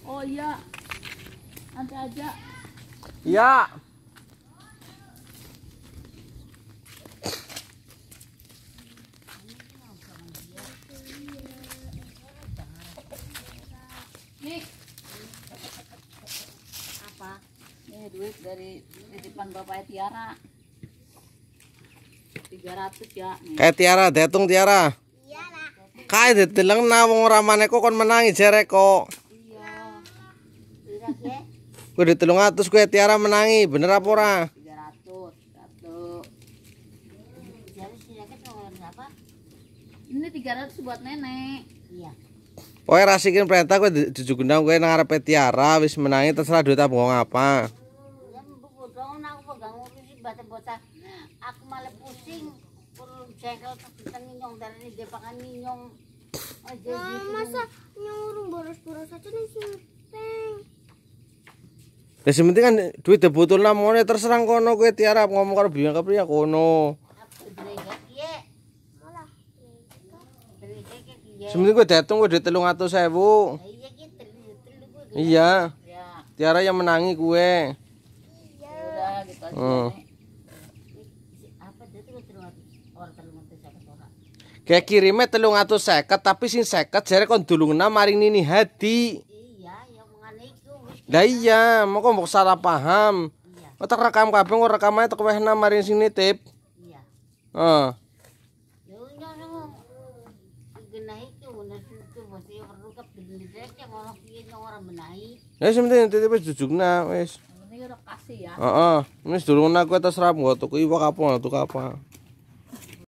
Oh iya. Nanti aja. Iya. Nih. Apa? Ini duit dari titipan Bapak Tiara. 300 ya. Nih. Kayak Tiara, detung Tiara. Iyalah. Kae dideleng na wong ora maneh kok kon menangi jere kok. Iya. Pira ke? Kowe di 300 kowe Tiara menangi, bener apa ora? 300. Satu. Jadi sirake berapa? Ini 300 buat nenek. Iya. Pokoke rasikin perintah kowe jujugna kowe nang ngarepe Tiara wis menangi terserah duit apa ngomong apa. Ya mbok dong aku pegang ngurusi bocah-bocah. Aku malah pusing. Perlu jengkel tentang nyong darani depakan nyong. Aja Nah, masa nyurung boros-boros aja nih simpeng. Lah sing penting kan duit dibutulna mone terserah kono kowe Tiara ngomong karo biyang kepriye kono. Aku drega kiye. Malah. Drega kiye. Sing penting kowe diitung kowe duit 300.000. Iya ki telu telu kuwi. Iya, Ya. Tiara yang menangi kue. Ya udah gitu aja. Hmm. Nek. Apa dia tuh 300 orang 350 ora. Kayak kirimnya 350 tapi sing 50 jare kon dulungna maring Nini Hadi. Iya, ya mengane iku wis. Lah iya, moko mbok salah paham. Iya, Tak rekam kabeh kok rekamane tek wehna maring sing nitip. iya. Heeh. Yo nyong genah iku nek itu mesti perlu kebendera ngono piye nyong ora menahi. Ya sing penting nitip wis jujugna wis. Yang penting udah kasih ya. Heeh, wis dulungna kowe terserah nggo tuku iwak apa tuku apa.